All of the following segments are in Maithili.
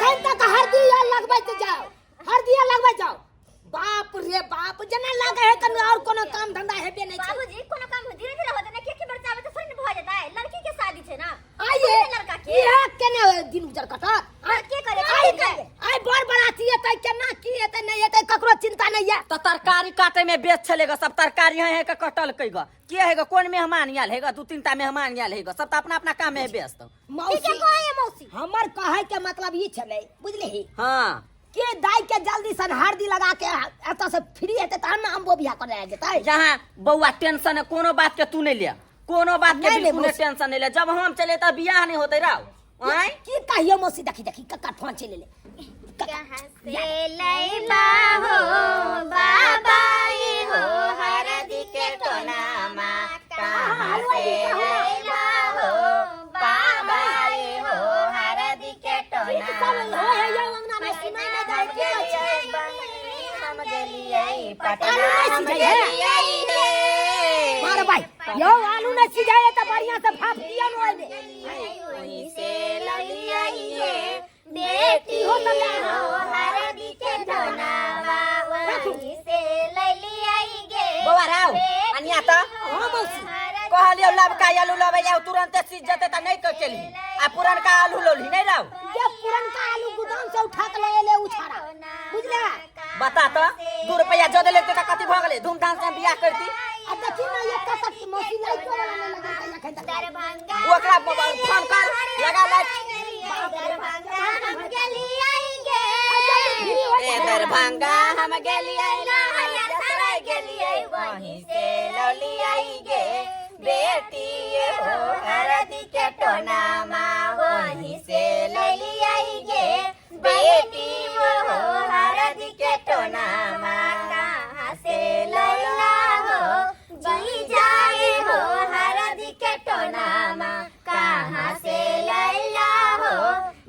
अखन तक हरदी आर लगबैत जाओ, हरदी आर लगबैत जाओ। बाप रे बाप, जेना लागे है कनो और कोनो काम धंधा हेबे नहीं छै। बाबूजी, कोनो काम धीरे धीरे होते ना, के के बेर चाहबे त थोड़ी न भऽ जेतै। लड़की के शादी छै ना। आइए थोड़ी लड़का के। इहे केना दिन गुजर कटत? हाँ, के करे? आइ के करे? आइ बर बराती एतै, केना की एतै नहि एतै ककरो चिंता नहीं है। तो तरकारी काटे में बेच छले ग, सब तरकारी है है के कटल कै ग। के है ग, कोन मेहमान आयल है ग? दू तीन टा मेहमान आयल है ग, सब त अपना अपना काम में व्यस्त। मौसी ठीके कहै है मौसी। हमर कहै के मतलब ई छलै, बुझलिही? हाँ। के दाई के जल्दी सन हरदी लगा के एतऽ से फ्री हेतै तहन ने अम्बो बियाह करे जेतै। यहाँ बौआ टेंशन है, कोनो बात के तू नहीं ले, कोनो बात के नहीं, नहीं, बिल्कुल नहीं मौसी। टेंशन नहीं ले। जब हम चले तब बियाह नहीं होते राव। आय? की कहियो मौसी, देखी देखी कक्का फोन चले ले। कहाँ से लैबा हो बाबा ई हो हरदी के टोनामा, कहाँ से लैबा हो बाबा ई हो हरदी के गीत सब टोनामा। होय है यौ अंगना में, सुनाई नहि दै की कहै छै? हम गेलियै पटना, आलू नहि हम सिझै है। गेलियै हे। मार भाई यौ, आलू नहि सिझै है तऽ बढ़िया से भाप दियौ ने ओहिमे। ओही से ललियै हे बेटी हो तऽ ले हो हरदी के टोनामा, वही से ललियै गे। बौआ राव, अनिया तऽ हाँ मौसी। कहलियौ लबका आलू लबै आउ, तुरंते सीज जेतै तऽ नहि कऽ केलही, आ पुरनका आलू लौलही नहि राव। जे पुरनका आलू गोदाम से उठा के लऽ एलै उ छाड़ा, बुझले? बता तऽ, 2 रुपैआ जदे लेते तऽ कथी भऽ गेलै, धूमधाम से हम बियाह करती। आ देखी ना एतऽ तक मौसी लाइटो वाला नहि लगेलकै एखन तक। दरभंगा ओकरा फोन कर, लगा लाइट। दरभंगा हम गेलियै गे। ए दरभंगा हम गेलियै, लहरियासराय गेलियै, वहीं से लौलियै गे बेटी हो हरदी के टोनामा, वहीं से लौलियै गे बेटी हो हरदी के टोनामा, कहाँ से लैला हो जी जाए हो हरदी के टोनामा, कहाँ से लैला हो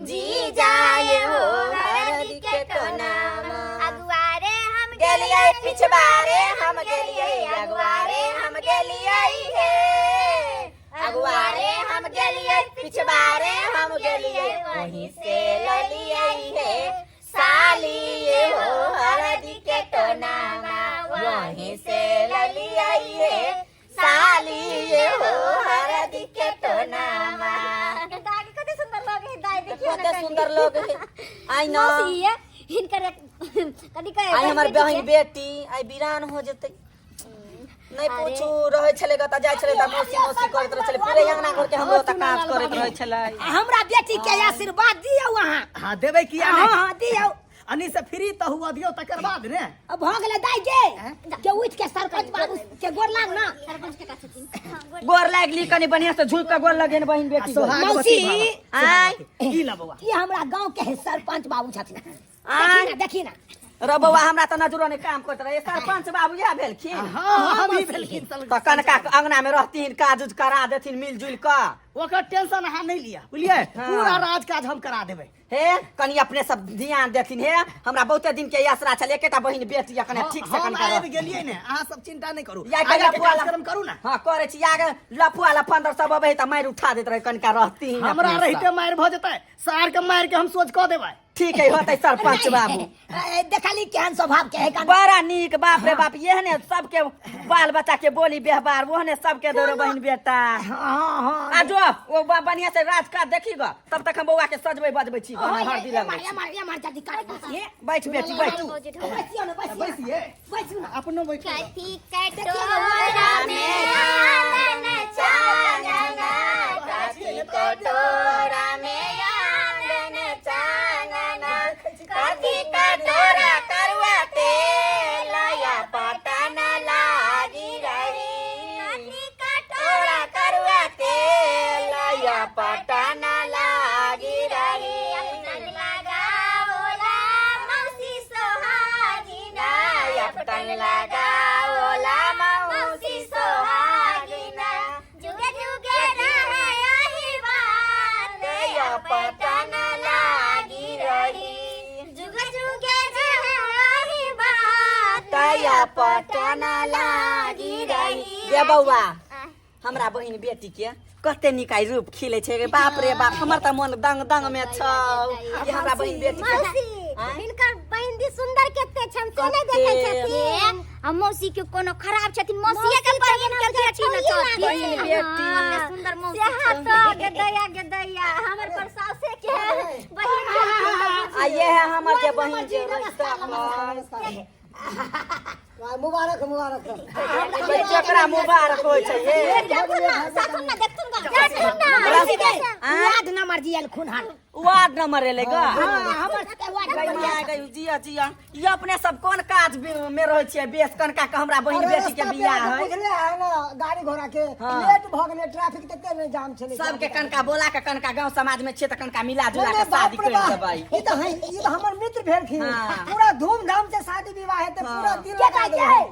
जी जाए हो हरदी के टोनामा। अगुआरे हम गेलियै पिछवारे हम गेलियै, अगुआरे हम गेलियै हे, अगुआरे हम गेलियै पिछवारे हम गेलियै, वहीं से ललियै हे साली हो हरदी के टोनामा, वहीं से ललियै हे साली हो हरदी के टोनामा। दाई के कते सुंदर लगे है दाई, देखियो ना कते कनी। सुंदर लोग है आई ना। मौसी ये हिनकर कथी कहे आई हमर बहिन बहिन बेटी आई वीरान हो जेतै। नहीं पूछू, रहै छलै ग तऽ जाइ छलै तऽ मौसी मौसी करैत रहै छलै, पूरे अंगना घर के हमरो तऽ काज करैत रहै छलै। आ हमरा बेटी के आशीर्वाद दियौ अहाँ। हाँ देबै किया हाँ नहि? हाँ दियौ। अनी से फ्री तऽ हुआ दियौ तकर बाद ने। अब भऽ गेलै दाइ गे, के उठि के सरपंच बाबू के गोर लाग ना। सरपंच के छथिन? हाँ, गोर। गोर लागली, कनी बढ़िया से झुक के गोर लगे बहिन बेटी। सोहागवती मौसी। बाबा, आय। सोहागवती। की ला बौआ? ई हमरा गांव के है सरपंच बाबू छथिन। आय। देखी ना, देखी ना। रो बौआ, हमरा तऽ नजरो नहि काम करैत रहे। सरपंच बाबू इएह भेलखिन? हाँ, हम ही भेलखिन। तऽ कनका के अंगना में रहथिन, काज उज करा देथिन मिलजुल कऽ। ओकर टेंशन अहाँ नहि लिअ, बुझलियै? हाँ। पूरा राज काज हम करा देबै। हे कनी अपने सब ध्यान देथिन हे, हमरा बहुते दिन के आसरा छल, एकेटा बहिन बेटी यऽ, कने ठीक से हम कनका आबि गेलियै ने, अहाँ सब चिंता नहि करू। या आगाँ के लफुआ कार्यक्रम करू ने। हाँ करै छी। आगे लफुआ लफंदर सब अबै तऽ मारि उठा दैत रहै, कनका रहती हमरा रहिते मारि भऽ जेतै? सार के मारि के हम सोच कऽ देबै। ठीक है, होतै सरपंच बाबू। ए, देखली केहन स्वभाव के है कन? बड़ा नीक, बाप रे बाप, एहने सबके बाल बच्चा के बोली व्यवहार ओहने सबके दौड़ो बहिन बेटा। हाँ हाँ। आ जो ओ बढ़िया से राज काज देखी ग, तब तक हम बौआ के सजबै बजबै छी, हाँ, हरदी लगबै छी। एमहर एमहर जल्दी काट दे। बैठ बेटी बैठ। बैसियो ना, बैसियो। बैसिए। बैसू ना। अपनो बैठू। कथी कटोरा में आंगन चानना, कथी कटोरा में आंगन चानना, कथी कटोरा करुआ तेल या पटन लागी रही, कथी कटोरा करुआ तेल या पटन लागी रही, अपटन लगाओला मौसी सोहागिना, अपटन लगाओला मौसी सोहागिना, जुगे जुगे रहे यही बात या पटन लागी रही, जुगे जुगे रहे यही बात तया पटन लागी रही। गे बौआ, हमरा बहिन बेटी के कते नीक आइ रूप खिले छै गे। बाप रे बाप, हमर तऽ मन दंग दंग में छौ। ई हमरा बहिन बेटी के मौसी, हिनकर बहिन दी सुंदर केते छन से नहि देखै छथिन। आ मौसी के कोनो खराब छथिन? मौसीए के बहिन के बेटी न छथिन। बहिन बेटी। कते सुंदर मौसी सेहा छथिन। तो गे दैया, गे दैया, हमर पर सासे के बहिन छथिन। आ ये है हमर जे बहिन जे नमस्कार, रहिता। नमस्कार। वाह, मुबारक मुबारक। केकरा मुबारक होइ छै ये? देखथुन ना, साथुन ना, देखथुन ना, देखथुन ना। मौसी गे, वार्ड नंबर जी एलखुन हन। वार्ड नंबर एलै गा? हाँ, हमर सबके वार्ड गई नंबर। माय गई, जिया जिया, ई अपने सब कोन काज में रहै छियै? बेस कनका के हमरा बहिन अरे बेटी के रास्ता बियाह पे है। बुझले है ना, गाड़ी घोड़ा के हाँ। लेट भ गेलै, ट्रैफिक तते ने जाम छलै। सबके कनका बोला के कनका गांव समाज में छियै तऽ कनका मिला जुला नहीं, के नहीं, बाप शादी रे कर बाप, देबै। ई तऽ है, ई तऽ हमर मित्र भेलखिन। हाँ। पूरा धूमधाम से शादी विवाह हेतै, पूरा दिल के लगा कहै देबै। छै?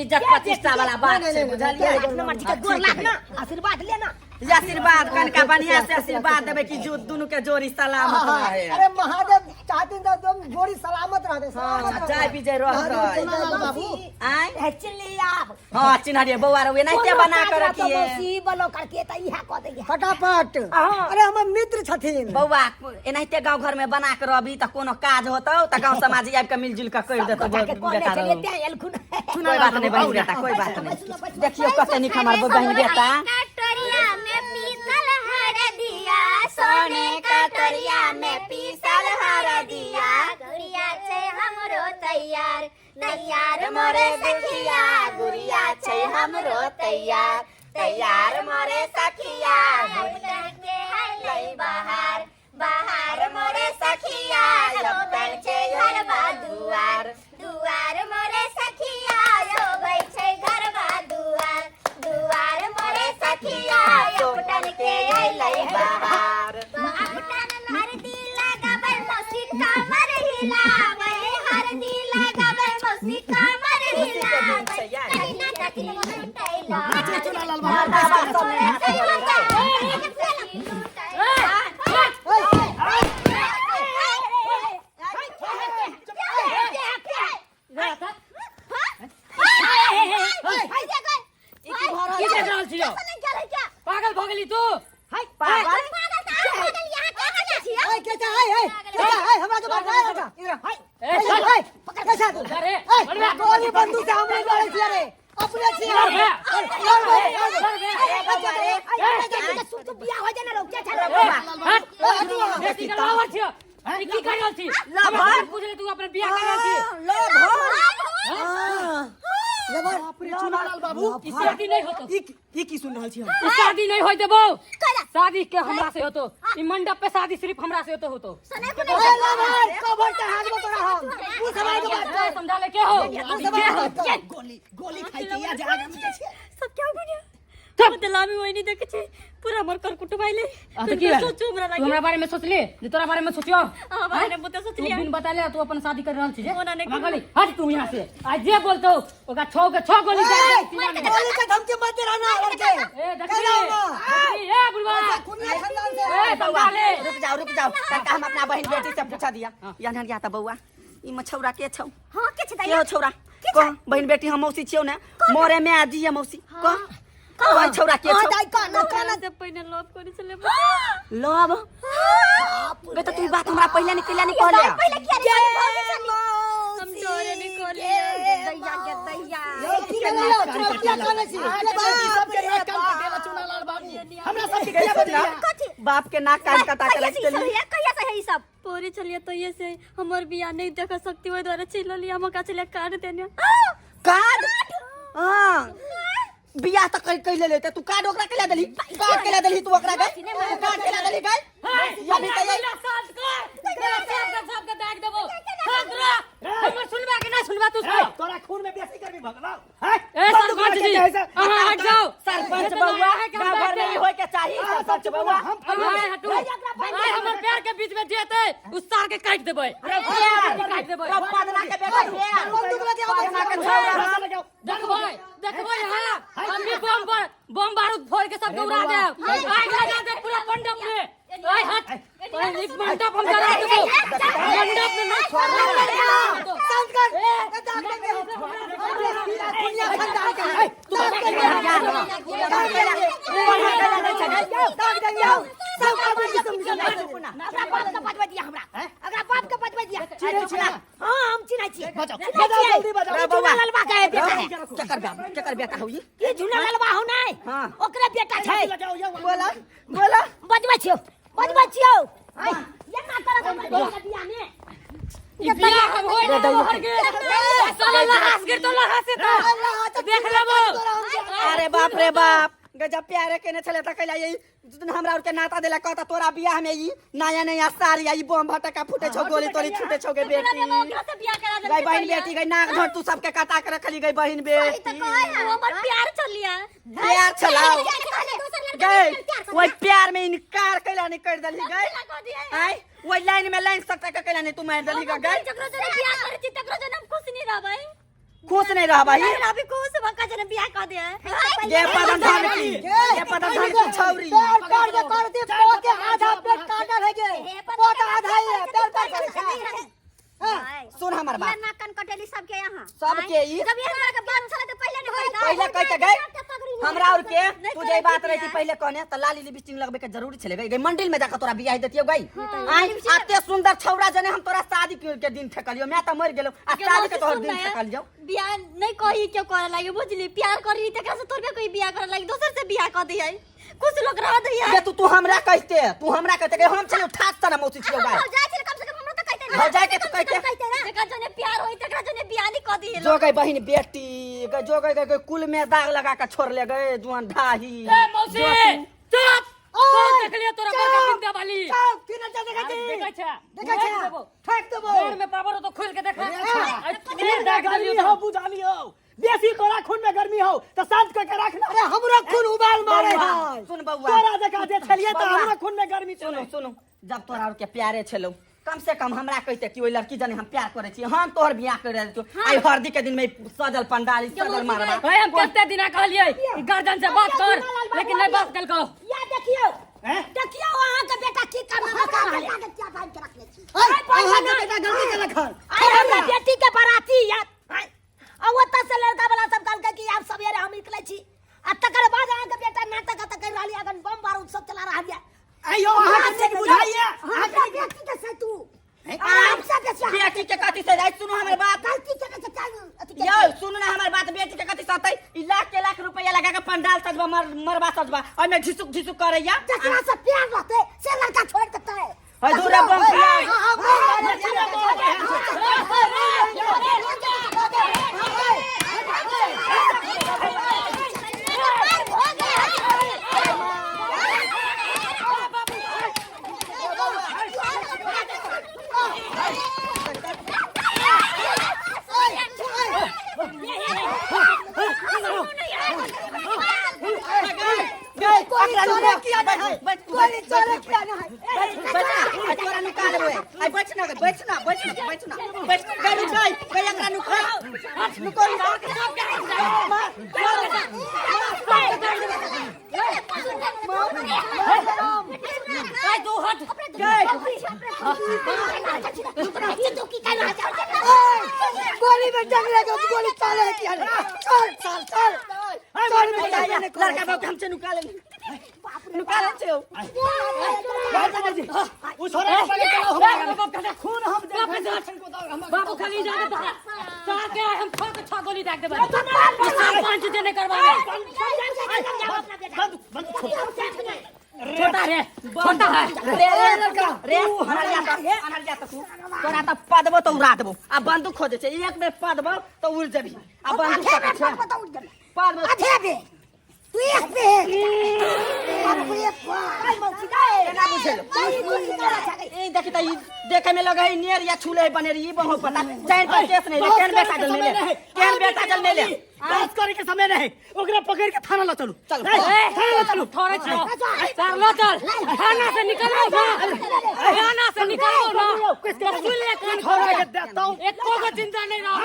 इज्जत प्रतिष्ठा वाला बात नहीं, छै, नहीं, नहीं, बुझलियै? नहीं, वार्ड नंबर जी के गोर लाग ना, आशीर्वाद लेना। ई आशीर्वाद कनका बढ़िया से आशीर्वाद देबै कि जो दुनू के जोड़ी सलामत रहे। अरे महादेव चाहती तो तुम जोड़ी सलामत रहते, सलामत हाँ, रहते। जय विजय रहतै। चुनालाल बाबू। आँय? हे, चिल्ली आब। हाँ, चिन्हरिए बौआ रे, एनाहिते कोनो बना काज के रहतौ रखिए। मौसी बोलो करके तऽ इहा कऽ दैया। फटाफट। हाँ। अरे हमर मित्र छथिन। बौआ, एनाहिते गांव घर में बना के रहबी तऽ कोनो काज होतौ तऽ गांव समाज आबि के मिलजुल के करि देतौ। गोटा के कहने बेटा छलियै रौ। तें एलखुन। कोई बात नहीं बहिन बेटा, कोई बात नहीं। देखियो कते नीक हमर बहिन बेटा। कटोरिया में पीसल हरदिया, सोने कटोरिया में पीसल हरदिया, गुड़िया छै हमरो तैयार, तैयार मोरे सखिया, गुड़िया छै हमरो तैयार, तैयार मोरे सखिया, गुड़िया के है बहार, बहार मोरे सखिया, लपटल छै घरबा दुआर, दुआर मोरे सखिया, शोभै छै घरबा दुआर, दुआर मोरे सखिया, लपटल के अइलै बहार। अपटन हरदी लगाबै मौसी कमर हिलाबै, हरदी लगाबै मौसी कमर हिलाबै, कहिना कथी लुटैला। चुनालाल बाबू। की देख रहल छियौ? पागल भऽ गेली तू? पागल? ओए चाचा, ओए, ओए, चाचा, ओए, हमरा के बात, ओए, चाचा, इधर आ। ए, चल। ओए, पकड़ कैसा तू? अरे, ओए, बनबे। गोली बंदूक से हम नहीं लड़े छियै रे, अपने छियै हम। लड़बे। ओए, लड़बे, लड़बे। लड़बे। ओए, चाचा, ओए, चाचा, सुन, तू बियाह हो जाए ना, रोक जा। हट। ओए, हटू वहाँ। बेटी के लावर छियौ। ई की कर रहल छी? हमरा पूछ ले, तू अपन बियाह कर रहल छी? बाप रे, चुनालाल बाबू। ई शादी नहीं होतो। ई ई की सुन रहल छी हम? ई शादी नहीं होय देबो। शादी के हमरा से होतो। ई मंडप पे शादी सिर्फ हमरा से होतो होतो। ओए, लवर, कवर चढ़ा देबो तोरा हम। तू समाज के बात कर। समझा ले के हो? तू समाज के बात कर। गोली गोली खाइ के या जे आगाँ में जाइ छियै। सब क्या बुझिया चुप। बदलामी वही नहीं देखे छे, पूरा हमर कर कुटुंब आइले। आ, तऽ की भेल? सोचू हमरा तू लागी। हमरा बारे में सोचली जे तोरा बारे में सोचियो? अहाँ बारे में बहुते तू सोचलियै। बिन बताले तू अपन शादी कर रहल छी जे ओना नहि हमरा गोली हट तू यहाँ से। आ जे बोलतो ओकरा छौ के छौ गोली दे ओए, दे सीना में। गोली के धमकी मत दे रहना लड़के। ए देखी, कह रहा हूँ ना। देखी, ए बुढ़वा। खुनिया खानदान से। ए समझा ले। रुक जाओ, रुक जाओ काका, हम अपना बहिन बेटी से पूछा दिया। यहाँ या तऽ बौआ, ई मछौरा के छौ? हाँ, के छै? के हो छौरा? कह बहिन बेटी, हम मौसी छियौ ने, मोरे में आ जिया मौसी, कह कह छौरा के हाँ छौ? दाइ, कह ना, कह ना। से पहिने लव करे छले। लव बे तऽ तू ई बात हमरा पहिले नहीं कैला, नहीं कहले? पहिले किया रे भागे छली? हम डरे नहीं कहलियै। दैया गे दैया। यो, की भेलै यौ? चुनौतिया कहने छी। सबके नाक कान कटेला चुनालाल बाबू, हमरा सबके किया बदला? कथी? बाप के नाक कान कटा के कहिया रख से ई सब देली। है? कहिया से है ई सब? पोरी छलियै तहिये से हमर बियाह नहीं देख सकती, ओहि दुआरे चिल्ललियै। हम ओकरा छलियै कार्ड देने। कार्ड? हाँ, बियाह तऽ कहि कहि लेले तऽ तू कार्ड ओकरा केला देली? कार्ड केला देली तू ओकरा गई? तू कार्ड केला देली गई? अभी तऽ मेरा साथ कर, मेरा साथ कर, सबके दाग देबो। शांत रह। हमर सुनबा कि नहीं सुनबा तू? ए, तोरा खून में बेसी गर्मी भऽ गेलौ हैं? ए बंदूक सरपंच लऽ के जी, कहै छै, अहाँ हट जाओ। सरपंच इतना बौआ, है कि हम गाँव घर में बैठ ई होय के चाही। अहाँ सब सरपंच चुप बौआ। हम आय हटू। आय हमर पैर के बीच में जेतै उस सार के काटि देबै, काटि देबै। रौ पदना के बेटा के बंदूक लऽ के आबै पदना के छी। छौरा। देखबै, देखबै। हाँ, हम भी बम पर बम बारूद फोड़ के सबके उड़ा देब, आग लगा देब पूरा मंडप में। आय हट, पहले मंडप हम जला देबो, मंडप में नहीं छोड़बो। संस्कार दाग देंगे हम दुनिया खानदान के हैं। दाग देंगे हम, दाग देंगे, दाग देंगे हम सब आदमी की समझ। ओकरा बाप के बजबै दिया हमरा, ओकरा बाप के बजबै दिया। चिन्है छियै? हां, हम चिन्है छियै। बजाओ, चिन्है बजाओ, छियै। जल्दी बजाओ। ई झूना ललबा के है बेटा है। केकर बाप, केकर बेटा हौ ई? ई झूना ललबा हौ नै? हाँ। ओकरे बेटा छै। लगाओ यौ। बोला बोला। बजबै छियौ, बजबै छियौ। आय, एना करत हमरा बेटा बियाह में। ई बियाह हम होय ना हर गे, साला लहास गिर तो लहास से तो देख लेबो। अरे बाप रे बाप, गजब प्यारे केने छले त कैला ई जुदन हमरा और के नाता देला, कहता तोरा बियाह में ई नया नया साड़ी आई, बम भटका फूटे छौ, गोली तोली छूटे छौ गे बेटी। ओकरा से बियाह करा देलकै। गई बहिन बेटी, गई नाक धर तू सबके कटा के रखली गई बहिन तऽ बेटी। कहै है हमर प्यार चलिया। प्यार छलाओ गई, ओइ प्यार में इनकार कैला नहीं कर दली गई। आय ओइ लाइन में लाइन सटा के कैला नहीं तू मार दली गई। जकरो जने बियाह करै छी तकरो जने हम खुश नहीं रहबै। खुश नहीं रहबै? नहीं रहबै खुश, बका जने बियाह कऽ दे। गे पदन धन की, गे पदन धन की छौरी। पैर पैर के कर दे, पोते आधा पेट काटल है गे, पोता आधा ही है, पैर पैर करे छै। सुन हमर बात। नाक कान कटेली सबके यहाँ। सबके ई जब ये हमरा के बात छले त पहिले नहीं होई। पहिले कहते गए हमरा और के तू जे बात रही थी पहिले कहने त लाली लिपस्टिक लगबे के जरूरी छले गई। गई मंदिर में जाके तोरा बियाह देतियो गई। आय आते सुंदर छौरा जने हम तोरा शादी के दिन ठेकलियो, मैं त मर गेलो आ शादी के तोहर दिन ठेकलियो। बियाह नहीं कही क्यों करे लागे बुझली, प्यार करी तकरा से तोरबे कोई बियाह करे लागे, दोसर से बियाह कर दियै, कुछ लोग रह दियै। गे तू तू हमरा कहते, तू हमरा कहते गई, हम छलियो ठाक तना मौसी छियो गई। हो जाय छले कम से कम हमरा त कहते ना। हो जाय के तू कहते। जकरा जने प्यार होई तकरा जने बियाह नहीं कर दियै। जो गई बहिन बेटी गई, जो गई गई कुल में दाग लगा के छोड़ ले गए जुआन ढाही। ए मौसी चुप, कौन देख लिया तोरा बड़का बिंदा वाली? चुप, तीन चार देखै छी। देखै छै, देखै छै, ठेक देबो। पेड़ में पावर हो तो खोल के देखा। अरे गर्मी हो बुझाली हो, बेसी तोरा खून में गर्मी हो त शांत करके रख ना। अरे हमरा खून उबाल मारे है। सुन बउआ, तोरा जका जे छलिए त बउआ। हमरा खून में गर्मी सुनो चले। सुनो, जब तोरा और के प्यारे छलो कम से कम हमरा कहते कि ओइ लड़की जने हम प्यार करे छी, हम तोहर बियाह करे देतियो। आई हरदी के दिन में सजल पंडाल सजल मारबा। भाई हम कते दिना कहलिए गर्जन से बात कर, लेकिन नहीं बात कलको। या देखियो, देखियो अहाँ के बेटा की करना कर रहल है। अहाँ के बेटा गलती केलक हन। आइ हमरा बेटी के बाराती या आ ओतऽ से लड़का वाला सब कहलकै कि आब सवेरे हम निकलै छी, आ तकर बाद अहाँ के बेटा नाटक अतऽ करि रहल यऽ, अखन बम बारूद सब चला रहल यऽ। आइयो अहाँ के नीक बुझाइए। हमरा बेटी के से तू आराम से बेसी बेटी के कथी से जाय? सुनो हमर बात। गलती के से चल अथी के। यौ सुनो ना हमर बात, बेटी के कथी सतै? ई लाख के लाख रुपया लगा के पंडाल सजबा, मरबा सजबा, ओइमे झिसुक झिसुक करैया। जकरा से प्यार रहतै से लड़का छोड़ देतै। है दूरे बम पिया। कोई चोरे किया नहीं है, कोई चोरे किया नहीं है। तोरा नुका लेबै। आइ बैठ ना गई, बैठ ना, बैठ ना, बैठ ना, बैठ गई, रुक गई गई, एकरा नुका नुको नुको। ए दू हट। गोली में जंगले के गोली चले किया नहीं। चल चल चल चल, लड़का बाबू हमसे नुका ले, नुका ले छौ। उ छोरा के पकड़ के लाओ हमरा। खून हम देखै को दाग हमरा। बाबू खाली इजाजत दे सार के हम ठोक के 6 गोली दाग देबै। ई सार पांच जे नहीं करवावे। बंद बंद छोटा रे, छोटा है। रे रे लड़का रे, अनहरिया त, अनहरिया त तू तोरा त पदबो त उड़ा देबो। आ बंदूक खोजे छै, एक बेर पदबो त उड़ जेबी। आ बंदूक पकड़ छै पदबो। आधे बे तू एक बे, बाप रे बाप, केना बुझेलो ई? देखी त ई देखे में लगे है नेर या छूले है बनेरी। ई बहु पता चैन पर केस नहीं ले, केन बेटा जल ले, केन बेटा जल ले। बहस करे के समय नहीं, ओकरा पकड़ के थाना ला चलू। चलू। ए, थाना ला चलू। थोड़े छो, चल लो चल, थाना से निकलो ना, थाना से निकलो ना। दियौ किस के सुन ले कान छोड़ा के देतौ एको गो जिंदा नहीं रहो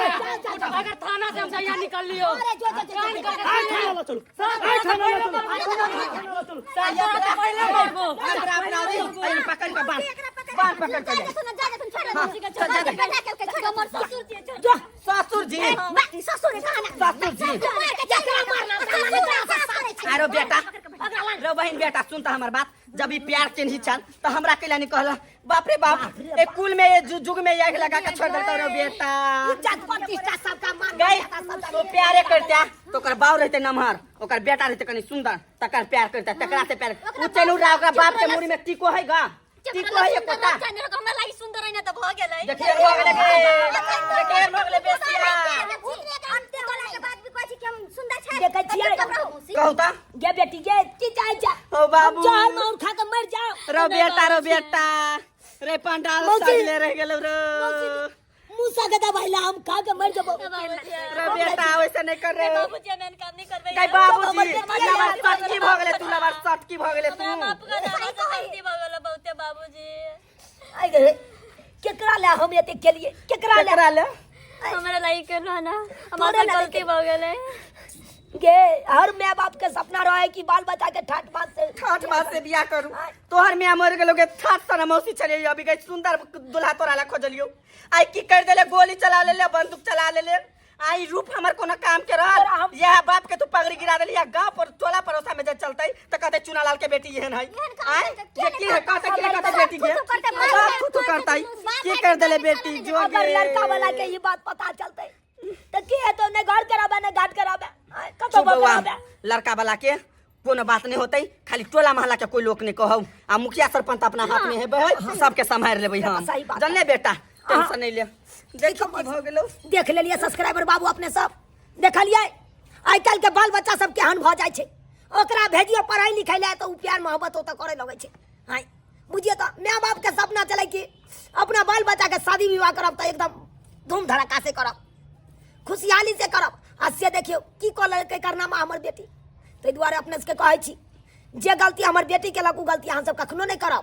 अगर थाना से हम सैया निकल लियो अरे जो जो जो कान करके आइ सुन ले। थाना ला चलू आइ थाना ला चलू थाना ला चलू तोरा तो पहले मारबो एकरा अपना रे एने पकड़ के बांध बांध पकड़ के जा। ससुर जी छोड़ जो ससुर जी ससुर कहाँ ना ससुर जी आरो बेटा रो बहिन बेटा सुन त हमर बात जब ई प्यार चिन्ही छल त हमरा कैला नहीं कहला बाप रे बाप ए कुल में ये जुग में आग लगा के छोड़ देता रो बेटा इज्जत प्रतिष्ठा सबका मान गई मर्यादा सबका तो प्यारे करता तो ओकर बाऊ रहते नमहर ओकर बेटा रहते कनी सुंदर तकर प्यार करता तकरा से प्यार उ चलू रहा ओकरा बाप के मुड़ी में टीको है गा टीको है एकोटा हमरा लागि सुन्दर होइन त भ गेलै देखिए भऽ गेलै गे देखिए भऽ गेलै बेसिया देखै छियै कहू त गे बेटी गे की चाहै छै ओ बाबू जहर माउर खा के मर जाओ रो बेटा रो बेटा रे पंडाल मौसी। सजले रह गेलो रो मूसा के दवाई ला हम खा के मर जबो रो बेटा वैसे नहीं कर रे बाबूजी हम एहन काम नहीं करबै गई बाबूजी लबर सटकी भऽ गेलै तू लबर सटकी भऽ गेलै तू हमरा माफ कर हमरा से गलती भ गेल बहुते बाबूजी आई गे केकरा ले हम एते केलिए केकरा ले केकरा ले हमरा लागि केलहुँ ना हमरा तोरे से लागि गलती भ गेलै गे हर माय बाप के सपना रहे कि बाल बच्चा के ठाट बाट से ठाठ बात से बियाह करू तोहर मियाँ मर गेलो गे ठाठ सारा मौसी चलियो अभी गई सुंदर दुल्हा तोरा ला खोजलियो आई की कर देले गोली चला लेले बंदूक चला लेले आई रूप हमर कोनो काम के रहल यह बाप के तू पगड़ी गिरा देली या गांव पर टोला पड़ोसा में जे चलतै त कहते चुनालाल के बेटी एहन है आय ये की है कहते की कहते बेटी के बाप थू थू करतै की कर देले बेटी जो अगर गे। लड़का वाला के ये बात पता चलते तो की है तो ने घर कराबे ने घाट कराबे आय, कतौ चुप बौआ कराबे लड़का वाला के कोनो बात नहीं होतै खाली टोला मोहल्ला के कोई लोग नहीं कहौ आ मुखिया सरपंच अपना हाथ में हेबै सबके सम्हारि लेबै हम सही बात जानले बेटा टेंशन नहीं ले देखो की भऽ गेलौ देख लेलिए सब्सक्राइबर बाबू अपने सब देखलिए आइ काल्हि के बाल बच्चा सब केहन भऽ जाइ छै ओकरा भेजियो पढ़ाई लिखाई लए तऽ ओ प्यार मोहब्बत ओतऽ करे लगै छै आइ बुझियो तऽ माय बाप के सपना चलै कि अपना बाल बच्चा के शादी विवाह करब तऽ एकदम धूम धड़ाका से करब खुशहाली से करब आ से देखियौ की कऽ लेलकै करनामा हमर बेटी ताहि दुआरे अपने सबके कहै छी जे गलती हमर बेटी केलक ओ गलती अहाँ सब कखनो नहि करब।